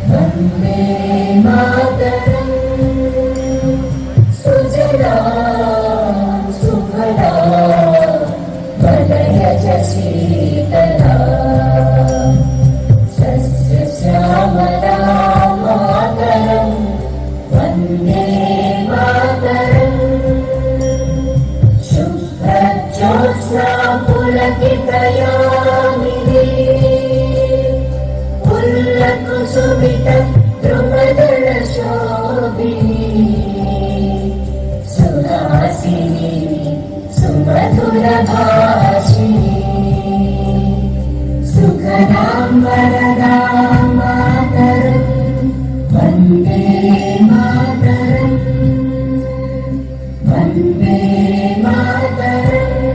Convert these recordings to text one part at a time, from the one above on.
Vande Mataram Sujalam Sufalam Malayaj Sheetalam Sasya Shyamalam Mataram Vande Mataram Shubhrajyotsna Pulakitayamini Phulkusumita Drumadalashobhini Suhasini सुमधुरभाषिणी सुखदां वरदां मातरम् वन्दे मातरम् वन्दे मातरम्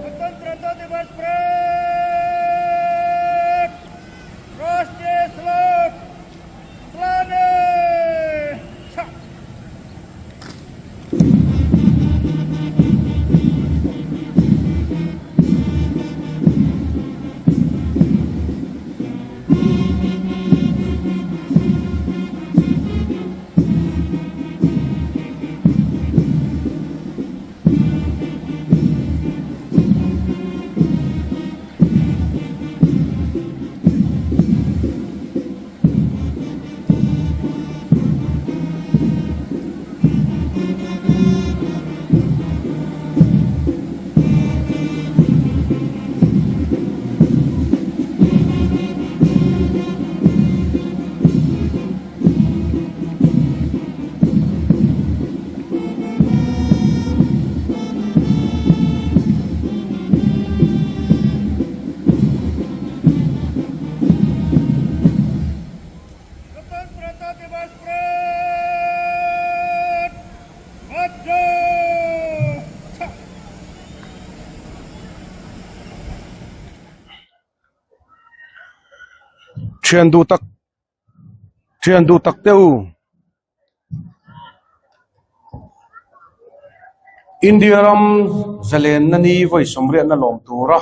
स्वतंत्रता दिवस परेड राष्ट्रीय सलूट सलामी स्वतंत्रता दिवस परेड बच्चों Thian duh tak thian duh tak te u India ram zalenna ni vawi sawmriatna lawm tura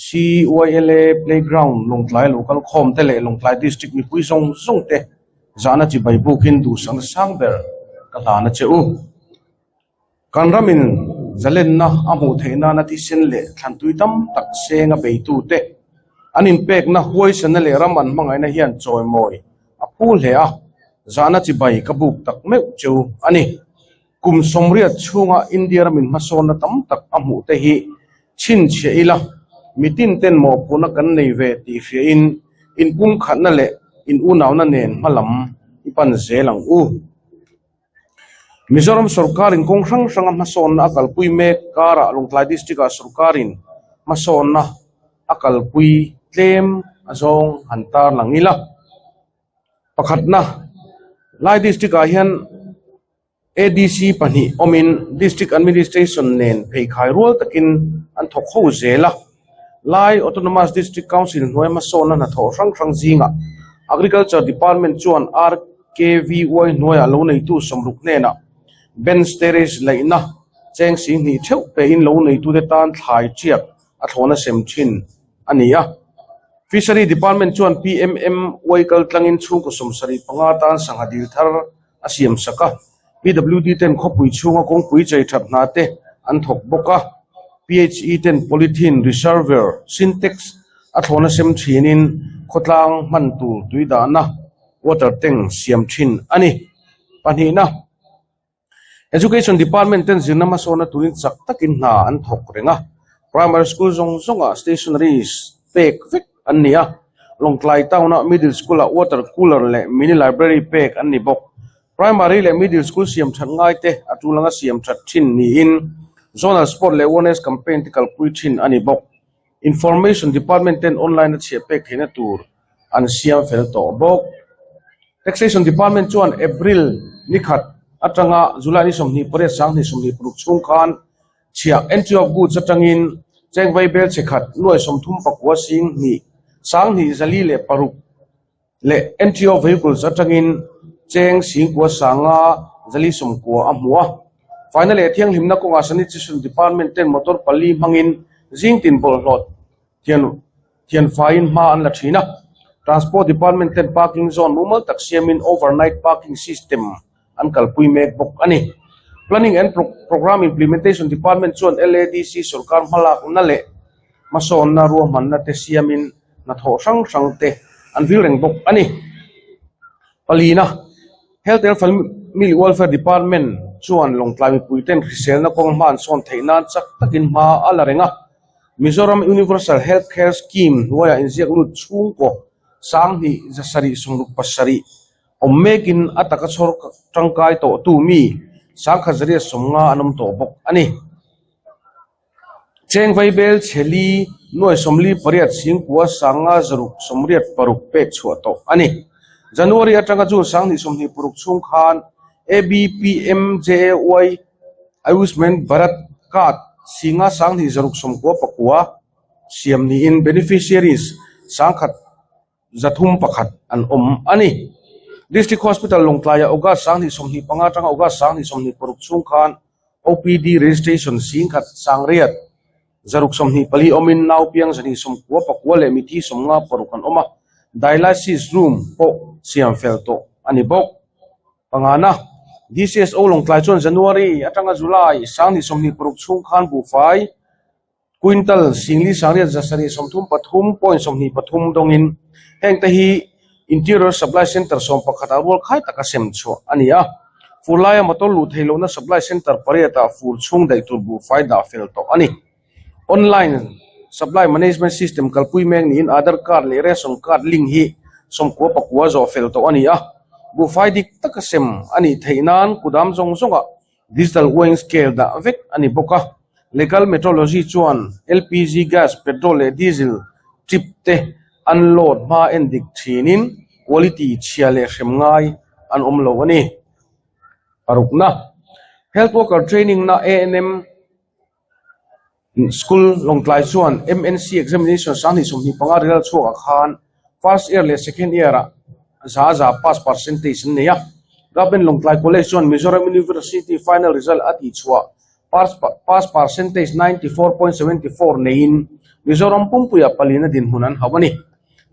CYLA playground Lawngtlai lo kal khawm te leh Lawngtlai district mipui zawng zawng te zahna chibai bukin duhsakna sang ber ka hlan a che u. Kan ramin zalenna a hmuh theih nana thisen leh thlantui tam tak senga beitute an inpekna huaisana leh ram an hmangaihna hian chawimawi a phu hle a, zahna chibai ka buk tak meuh cheu a ni. Kum sawmriat chhunga India ramin hmasawnna tam tak a hmuh te hi chhinchhiah ila, mitin ten mawhphurhna kan nei ve tih hriain inpumkhatna leh in unauna nen hmalam i pan zel ang u. Mizoram sorkarin kawng hrang hranga hmasawnna a kalpui mek karah Lawngtlai District-ah sorkarin hmasawnna a kalpui tlem a zawng han tarlang ila. Pakhatna, Lai District-ah hian ADC pahnih awmin District Administration nen pheikhai rual takin an thawk ho zel a. Lai Autonomous District Council hnuai hmasawnna hnathawh hrang hrang zingah Agriculture Department chuan RKVY hnuaiah lo neitu sawmruk hnenah Bench Terrace laihna cheng si hnih theuh pein lo neitute tan thlai tiak a thlawhna sem thin a ni a. Fishery Department chuan PMMY kaltlangin chhungkaw 75 tan sangha dil thar a siam sak a. PWD ten khawpui chhunga kawngpui chei that hna te an thawk bawk a, PHE ten polythene reservoir, Sintex, a thlawhna sem thinin khawtlang hman tur tui dahna water tank siam thin a ni. Pahnihna, Education Department ten zirna hmasawnna turin chak takin hna an thawk reng a, primary school zawng zawngah stationaries pek vek an ni a, Lawngtlai town-a middle school-ah water cooler leh mini library pek an ni bawk. Primary leh middle school siam that ngai te a tul anga siam that thin niin Zonal Sport leh Awareness Campaign te kalpui thin a ni bawk. Information Department ten online a chhiah pek theihna tur an siam fel tawh bawk. Taxation Department chuan April ni khat atanga July ni 28 2026 chhung khan chhiah entry of goods atangin chengvei bel chhe khat nuai 39 sing hnih sang hnih zali leh paruk leh entry of vehicles atangin cheng singkua sanga zali sawmkua a hmu a. Faina leh thianghlimna kawngah Sanitation Department ten motor pali hmangin zing tin bawlhhlawh thian. Thianfaiin hma an la thin a, Transport Department ten parking zone mumal tak siamin overnight parking system an kalpui mek bawk a ni. Planning and Programme Implementation Department chuan LADC sorkar hmalakna leh hmasawnna ruahmanna te siamin hnathawh hrang hrang te an vil reng bawk a ni. Palina, Health and Family Welfare Department chuan Lawngtlai mipuiten hriselna kawng hma an sawn theih nan chak takin hma a la reng a. Mizoram Universal Health Care Scheme hnuaiah inziak lut chhungkaw 10 760 awm mekin a taka chhawr tangkai tawhtu mi 1150 an awm tawh bawk a ni. Cheng Vaibel Chheli nuai 48 singkua sanga zaruk 86 pek chhuah tawh a ni. January atanga June 2026 chhung khan ABPMJAY Ayushman Bharat Card singa 20 699 siam niin beneficiaries 1,301 an awm a ni. District Hospital Lawngtlaiah August 2025 atanga August 2026 chhung khan OPD registration 10,000 624 awmin nau piang 299 leh mithi 56 an awm a, dialysis room pawh siam fel tawh a ni bawk. Pangana, DCSO Lawngtlai chuan January atanga July 2026 chhung khan buhfai quintal 4 733.23 dawngin hengte hi Interior Supply Centre 11 ah rual khai taka sem chhuah a ni a. Fur laia motor luh theih lohna Supply Centre pariat ah fur chhung daih tur buhfai dah fel tawh a ni. Online Supply Management System kalpui mek niin Aadhar Card leh Ration Card link hi 99 zawh fel tawh a ni a. Buhfai dik taka sem a nih theih nan kudam zawng zawngah Digital Weighing Scale dah vek a ni bawk a. Legal Metrology chuan LPG gas, petrol leh diesel trip te an load hma en dik thinin quality chhia leh hrem ngai an awm lo a ni. Parukna, Health Worker Training na ANM School Lawngtlai chuan MNC Examination 2025 result chhuakah khan first year leh second year ah za za pass percentage an nei a. Government Lawngtlai College chuan Mizoram University final result a tihchhuah pass percentage 94.74 neiin Mizoram pumpuiah palina dinhmun an hauh a ni.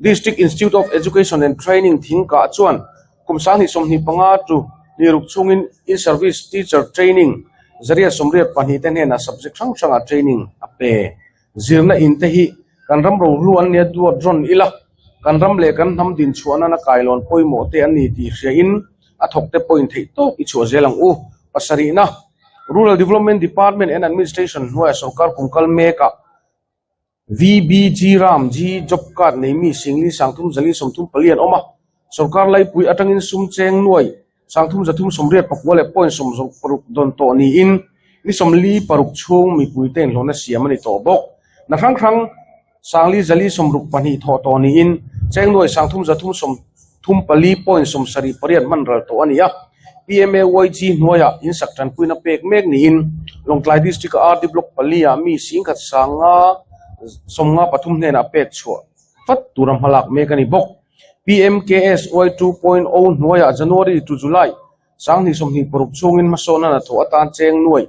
District Institute of Education and Training Thingkah chuan kum 2025 chu ni ruk chhungin In-Service Teacher Training 182 te hnenah subject hrang hrangah training a pe. Zirna in te hi kan ram rohlu an nia duat rawn ila, kan ram leh kan hnam din chhuah nana kailawn pawimawh te an ni tih hriain a thawk te pawhin theih tawp i chhuah zel ang u. Pasarihna, Rural Development Department and Administration hnuaiah sorkar kum kal mekah VBG Ram G Job Card nei mi Singli 3434 an awm a, sorkar laipui atangin sum cheng nuai 3389 leh point 66 dawn tawh niin ni 46 chhung mipuite inhlawhna siam a ni tawh bawk. Hna hrang hrang 4462 thawh tawh niin cheng nuai 3334 point 78 hman ral tawh a ni a. PMAYG hnuaiah insak tanpuina pek mek niin Lawngtlai District-a RD Block pali-ah mi 10,593 hnenah pek chhuah vat tura hmalak mek a ni bawk. PMKSY 2.0 hnuaiah January to July 2026 chhungin hmasawnna hnathawh atan cheng nuai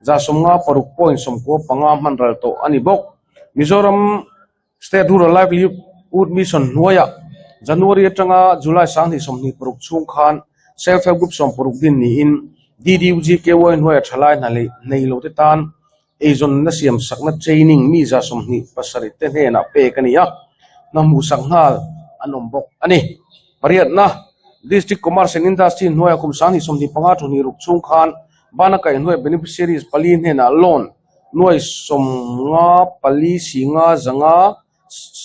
56.95 hman ral tawh a ni bawk. Mizoram State Rural Livelihood Mission hnuaiah January atanga July 2026 chhung khan Self Help Group 60 din niin DDUGKY hnuaia thalai hna leh nei lote tan eizawnna siam sakna training mi 27 te hnenah pek a ni a, hna hmuhsak nghal an awm bawk a ni. Pariatna, District Commerce and Industry hnuaia kum 2025 26 chhung khan bana kaihhnuai beneficiaries pali hnenah loan nuai 54 singa zanga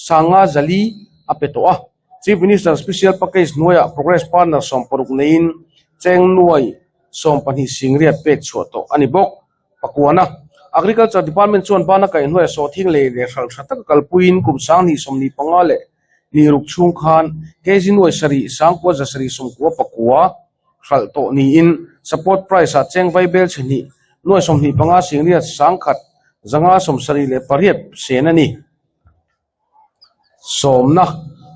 sanga zali a pe tawh a. Chief Minister Special Package hnuaiah Progress Partner 60 neiin cheng nuai 12 singriat pek chhuah tawh a ni bawk. Pakuana, Agriculture Department chuan bana kaihhnuaia sawhthing lei leh hral tha taka kalpuiin kum 2025 leh ni ruk chhung khan kg nuai 7 sangkua 799 hralh tawh niin support price ah cheng vaibel chhe hnih nuai 25 singriat 1,000 578 sen a ni. Sawmna,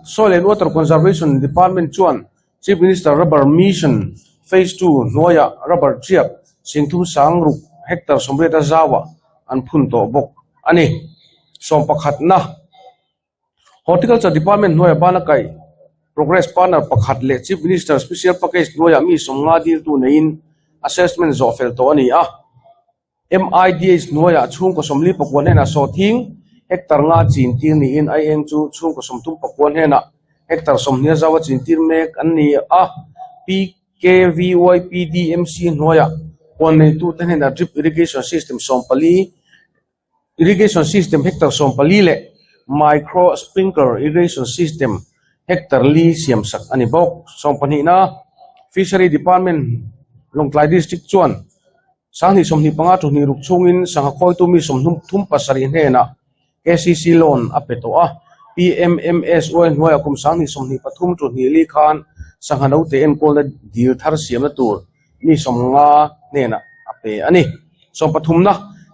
Soil and Water Conservation Department chuan Chief Minister Rubber Mission Phase 2 hnuaiah rubber chiak 36,000 hectare 80 a zauah an phun tawh bawk a ni. Sawm pakhatna. Horticulture Department hnuaia bana kaih Progress Partner pakhat leh Chief Minister Special Package hnuaia mi 50 diltu neiin assessment zawh fel tawh a ni a. MIDH hnuaiah chhungkaw 44 hnenah sawhthing hectare nga chin tir niin aieng chu chhungkaw 34 hnenah hectare 20 a zau a chin tir mek an ni a. PKVYPDMC hnuaiah huan neitute hnenah drip irrigation system 14 Irrigation system hectare 14 leh micro sprinkler irrigation system hectare li siamsak a ni bawk. 12na Fishery Department Lawngtlai District chuan 2025 thu hnih ruk chhungin sangha khawitu mi 37 hnenah KCC loan a pe tawh a. PMMSY hnuaiah kum 2023 thu hnih li khan sangha note enkawlna dil thar siamna tur mi 50 hnenah a pe a ni. Sawmpathumna,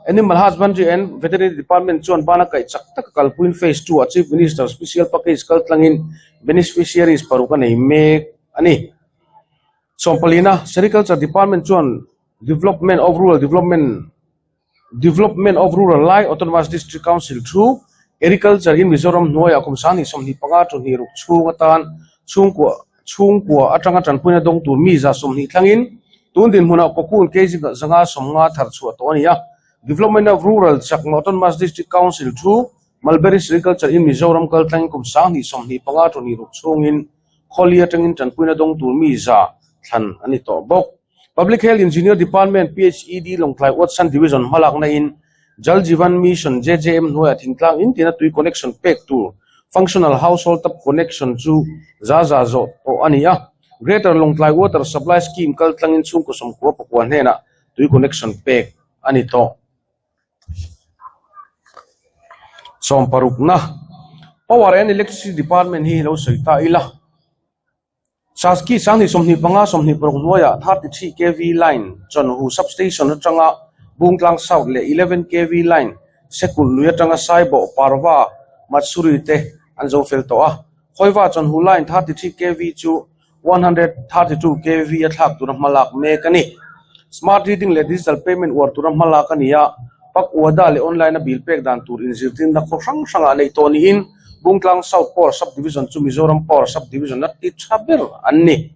Animal Husbandry and Veterinary Department chuan bana kaih chak taka kalpuiin Phase Two-ah Chief Minister Special Package kaltlangin beneficiaries paruk a nei mek a ni. Sawmpalina, Sericulture Department chuan Development of Rural Development Development of Rural Lai Autonomous District Council thu Agriculture in Mizoram hnuaiah kum 2025 thu hnih ruk chhung atan chhungkua chhungkua atanga tanpuina dawng tur mi 20 thlangin tun dinhmunah cocoon kg 150 thar chhuah tawh a ni a. Development of Rural Chakma Autonomous District Council thu Mulberry Sericulture in Mizoram kaltlangin kum 2025 thu hnih ruk chhungin Khawli atangin tanpuina dawng tur mi za thlan a ni tawh bawk. Public Health Engineer Department, PHED, Lawngtlai Watson Division hmalakna in Jal Jeevan Mission, JJM, hnuaiah thingtlang in tina tui connection pek tur Functional Household Tap Connection chu za za zawh tawh a ni a. Greater Lawngtlai Water Supply Scheme kaltlangin chhungkaw 99 hnenah tui connection pek a ni tawh. Sawmparukna, Power and Electricity Department hi lo sawi ta ila. Saski 2025 26 hnuaiah 33 kv line Chawnhu Substation atanga Bungtlang South leh 11 kv line Sekulh lui atanga Saibawh Parva Matsuri te an zo fel tawh a. Khawiva Chawnhu line 33 kv chu 132 kv a thlak tura hmalak mek a ni. Smart reading leh digital payment uar tura hmalak a ni a, Pak Uada leh online a bill pek dan tur inzirtirna khaw hrang hrangah neih tawh niin Bungtlang South Power Sub-Division chu Mizoram Power Sub-Division a ti tha ber an ni.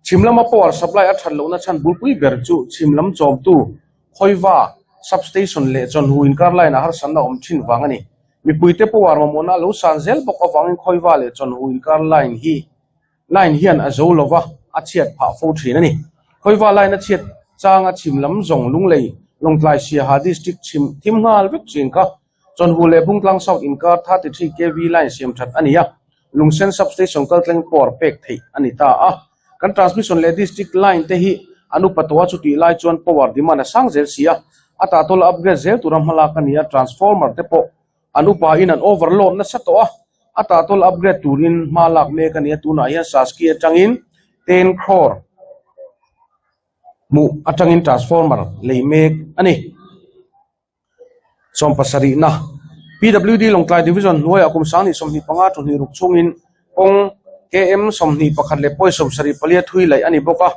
Chhim lama power supply a that lohna chhan bulpui ber chu chhim lam chawmtu Khawiva Sub-Station leh Chawnhu inkar line a harsatna awm thin vang a ni. Mipuite power mamawhna a lo san zel bawk avangin Khawiva leh Chawnhu inkar line hi Line hian a zo lova, a chhiat phah fo thin a ni. Khawiva line a chhiat changa chhim lam zawng Lunglei, Lawngtlai Siaha District chhim thim nghal vek thin kha Chawnhu leh Bungtlang South inkar 33 kv line siam that a ni a, Lungsen Substation kaltleng power pek theih a ni ta a. Kan transmission leh district line te hi an upa tawh a, chutih lai chuan power demand a sang zel si a, a tahtawla upgrade zel tura hmalak a ni a, transformer te pawh An upa in an overload nasa tawh a, a tahtawl upgrade turin hma lak mek a ni a, tunah hian Saski atangin 10 crore hmuh atangin transformer lei mek a ni. Sawmpasarihna, PWD Lawngtlai Division hnuaiah kum 2025 thu hnih ruk chungin kawng KM 21 leh pawi 74 thui laih a ni bawk a,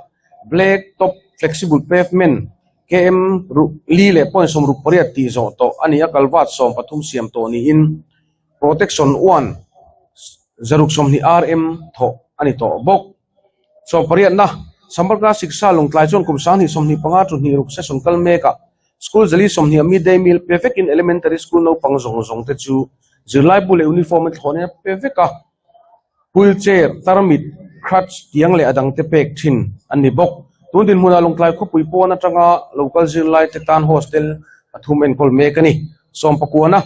Black Top Flexible Pavement KM ruh li leh point 68 tih zawh tawh a ni a, kalvat 13 siam tawh niin Protection one 120 RM thawh a ni tawh bawk. Sawmpariatna, Sambarka Siksha Lawngtlai chuan kum 2025 thu hnih ruk session kal mekah School zali 20 a midday meal pe vekin Elementary School naupang zawng zawng te chu zirlaibu leh uniform a thlawhin a pe vek a. Wheelchair, tarmit, crutch tiang leh a dangte pek thin an ni bawk. Tun dinhmunah Lawngtlai khawpui pawn atanga local zirlaite tan hostel pathum enkawl mek a ni. Sawmpakuana,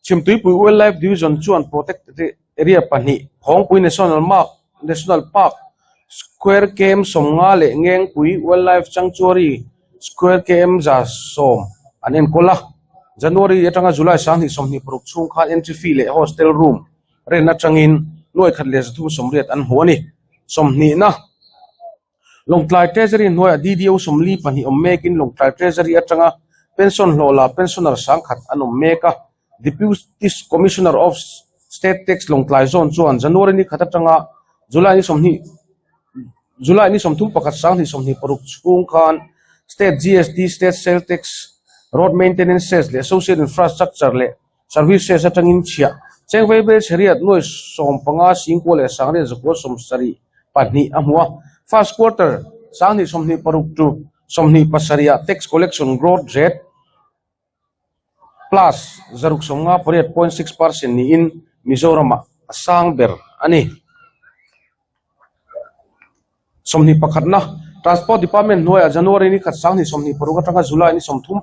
Chhimtuipui Wildlife Division chuan Protected Area pahnih, Phawngpui National Mark, National Park, Square km 50 leh Ngengpui Wildlife Sanctuary, Square km 110 an enkawl a. January atanga July 2026 chhung khan entry fee leh hostel room Ren atangin 1380 an hmu a ni. Sawmhnihna, Lawngtlai Treasury hnuaiah DDO 42 awm mekin Lawngtlai Treasury atanga pension hlawh la pensioner 10,000 an awm mek a. Deputy Commissioner of State Tax Lawngtlai Zone chuan January ni khat atanga July ni 20 July ni 31 2026 chhung khan State GST, State Sale Tax, Road Maintenance Cess leh Associate Infrastructure leh Services atangin chhiah Cheng Vaibel Chheriat nuai 15 singkua leh 9,000 70 pahnih a hmu a. First quarter 2026 to 27 ah tax collection growth rate plus 658.6 percent niin Mizoramah a sang ber a ni. 21na Transport Department hnuaiah January ni khat 2026 atanga July ni 31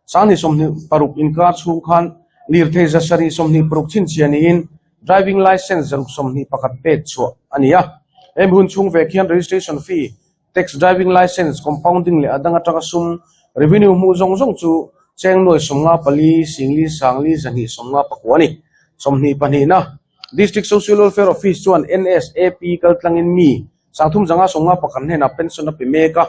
2026 inkar chhung khan lirthei 726 chhinchhiah niin driving licence 621 pek chhuah a ni a. Hemi hun chhung vek hian registration fee, tax, driving licence, compounding leh a dang atanga sum revenue hmuh zawng zawng chu cheng nuai 54 singli sangli 259 a ni. 22na District Social Welfare Office chuan NSAP kaltlangin mi 3551 hnenah pension a pe mek a.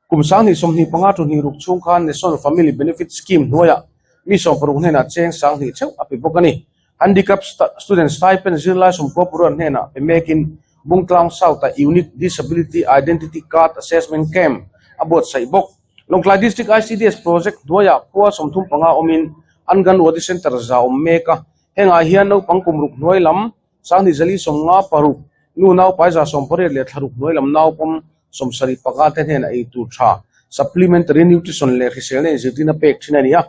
Kum 2025 to hnih ruk chhung khan National Family Benefit Scheme hnuaiah mi 60 hnenah cheng 2000 theuh a pe bawk a ni. Handicap Student Stipend zirlai 90 pawh hnenah pe mekin Bungtlang South-ah Unique Disability Identity Card Assessment Camp a buatsaih bawk. Lawngtlai District ICDS Project hnuaiah khua 35 awmin Anganwadi Centre za awm mek a. Hengah hian naupang kum ruk hnuai lam 2456, nu naupai 180 leh thla ruk hnuai lam naupawm 75 te hnenah ei tur tha, supplementary nutrition leh hriselna inzirtirna pek thin a ni a.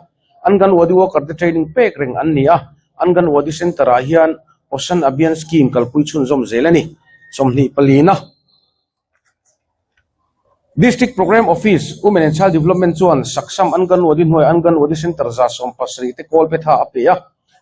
Anganwadi worker te training pek reng an ni a. Anganwadi Centre ah hian Poshan Abhiyan Scheme kalpui chhunzawm zel a ni. 24na. District Programme Office, Women and Child Development chuan Saksham Anganwadi hnuai Anganwadi Centre 70 te kawl betha a pe a.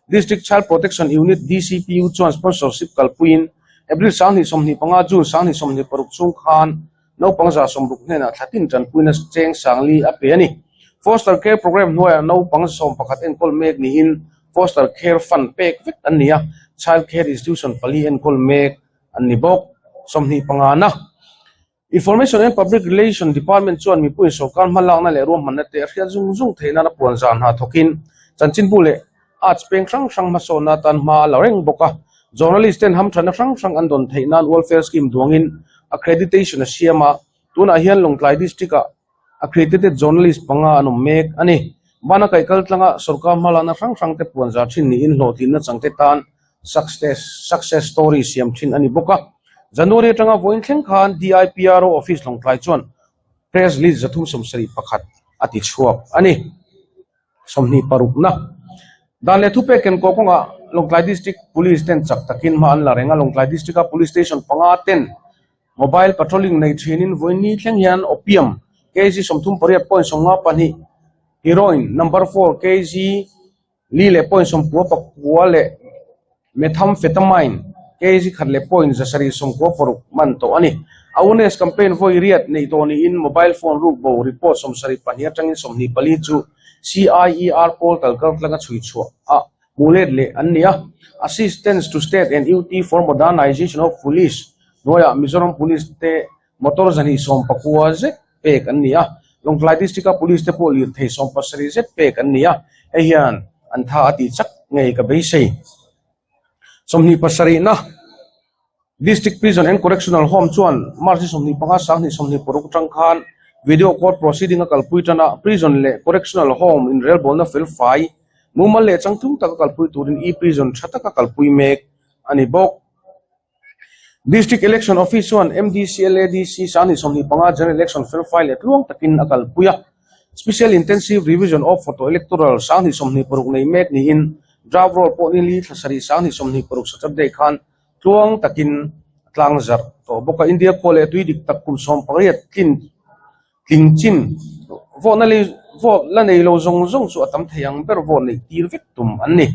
District Child Protection Unit, DCPU, chuan sponsorship kalpuiin April 2025, June 2026 chhung khan naupang 60 hnenah thlatin tanpuina cheng 4000 a pe a ni. Foster Care Programme hnuaiah naupang 11 enkawl mek niin Foster Care Fund pek vek an ni a, Child Care Institution pali enkawl mek an ni bawk. 25na Information and Public Relation Department chuan mipuiin sawrkar hmalakna leh ruahmanna te a hriat zung zung theih nana puan zar hna thawkin chanchinbu leh arts peng hrang hrang hmasawnna atan hma a la reng bawk a. Journalist ten hamthatna hrang hrang an dawn theih nan welfare scheme duangin accreditation a siam a, tunah hian Lawngtlai District-ah accredited journalist panga an awm mek a ni. Bana kaih kal tlanga sawrkar hmalakna hrang hrang te puan zar thin niin hlawhtlinna changte tan success story siam thin a ni bawk a. January atanga vawiin thleng khan DIPRO office Lawngtlai chuan press release 371 a ti chhuak a ni. 26na Dan leh thupek kenkawh kawngah Lawngtlai District Police ten chak takin hma an la reng a. Lawngtlai District-a Police Station panga ten Mobile patrolling nei thinin vawiin ni thleng hian opium kg 38.52, heroin number four kg li leh point 99 leh methamphetamine kg khat leh point 796 man tawh a ni. Awareness campaign vawi riat neih tawh niin mobile phone ruk bo report 72 atangin 24 chu CIER portal kaltlanga chhui chhuah a hmuh let leh an ni a. Assistance to State and UT for Modernization of Police hnuaiah Mizoram Police te motor 219 zet pek an ni a. Lawngtlai District-a Police te pawh lirthei 70 zet pek an ni a, hei hian an tha a tih chak ngei ka beisei. 27na District Prison and Correctional Home chuan March ni 25 2026 atang khan Video Court Proceeding a kalpui tan a, Prison leh Correctional Home inrelbawlna felfai mumal leh changtlung taka kalpui turin e-Prison tha taka kalpui mek a ni bawk. District Election Office chuan MDC LADC 2025 General Election felfai leh tluang takin a kalpui a. Special Intensive Revision of Photo Electoral 2026 nei mek niin draft roll pawh ni li thla sarih 2026 Saturday khan tluang takin a tlang zarh tawh bawk a. India khua leh tui dik tak kum 18 tlin tling chin vote na lei vote la nei lo zawng zawng chu a tam thei ang ber vote neih tir vek tum an ni.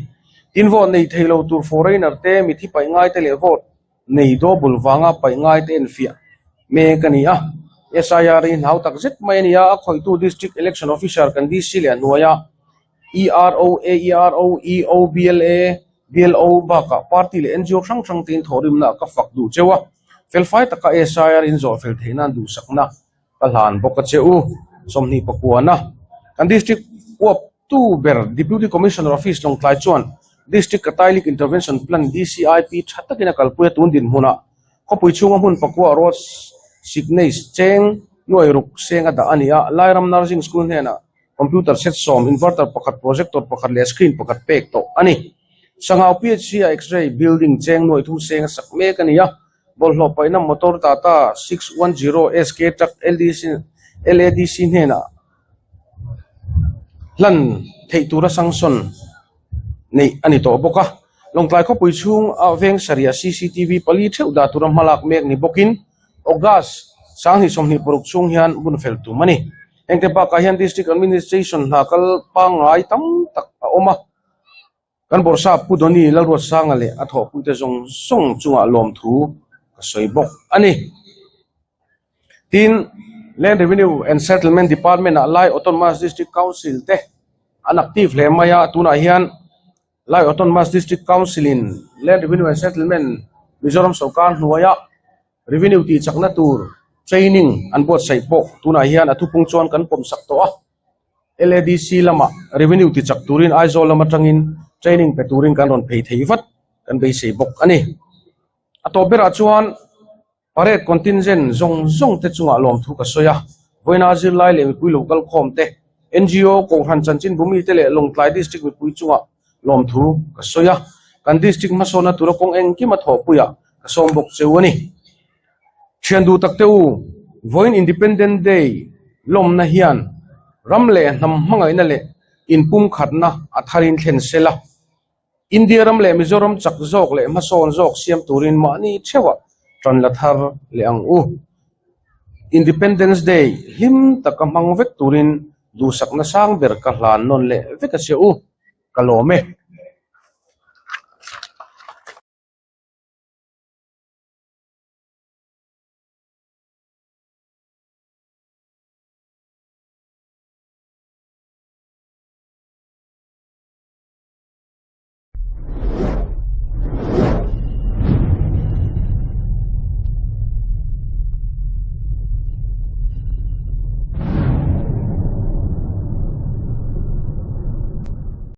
Tin vote nei thei lo tur foreigner te mithi paih ngai te leh vote nei double vanga paih ngai te enfiah mek a ni a. SIR hi hnau tak zet mai a ni a, a khawihtu District Election Officer kan DC leh a hnuaia ERO, AERO, EO, BLA, BLO bakah party leh NGO hrang hrang te in thawhrimna ka fak duh cheu a, felfai taka SIR in zawh fel theih nan duhsakna ka hlan bawk a che u. 29na Kan District uap tu ber Deputy Commissioner Office Lawngtlai chuan District Catalytic Intervention Plan, DCIP, tha takin a kalpui a tun dinhmunah khawpui chhunga hmun pakua road signage cheng nuai ruk seng a dah a ni a. Lairam Nursing School hnenah computer set sawm, inverter pakhat, projector pakhat leh screen pakhat pek tawh a ni. Sangau PHC-ah X-ray building cheng nuaih thum seng a sak mek a ni a, bawlhhlawh paihna motor Tata 610 SK truck LDC LADC hnenah hlan theih tura sanction neih a ni tawh bawk a. Lawngtlai khawpui chhung a veng sarihah cctv pali theuh dah tura hmalak mek ni bawkin August 2026 chhung hian hun fel tum a ni. Hengte bakah hian District Administration hna kal pangngai tam tak a awm a. Kan bawrhsap Pu Doni Lalruatsanga leh a thawhpuite zawng zawng chungah lawmthu ka sawi bawk a ni. Tin, Land Revenue and Settlement Department-ah Lai Autonomous District Council te an active hle mai a, tunah hian Lai Autonomous District Council-in Land Revenue and Settlement Mizoram sorkar hnuaia revenue tihchakna tur training an buatsaih pawh tunah hian a thupung chuan kan pawmsak tawh a. LADC lamah revenue ti chak turin Aizawl lam atangin training pe turin kan rawn phei thei vat kan beisei bawk a ni. A tawp berah chuan parade contingent zawng zawng te chungah lawmthu ka sawi a, vawiina zirlai leh mipui lo kal khawm te, NGO, Kohhran chanchinbu mite leh Lawngtlai District mipui chungah lawmthu ka sawi a, kan district hmasawnna tura kawng engkim a thawhpuiah ka sawm bawk cheu a ni. Thian duh tak te u, vawiin Independent Day lawmna hian ram leh hnam hmangaihna leh inpumkhatna a tharin thlen sel a. India ram leh Mizoram chak zawk leh hmasawn zawk siam turin mahni theuhah tan la thar leh ang u. Independence Day hlim taka hmang vek turin duhsakna sang ber ka hlan nawn leh vek a che u, ka lawm e.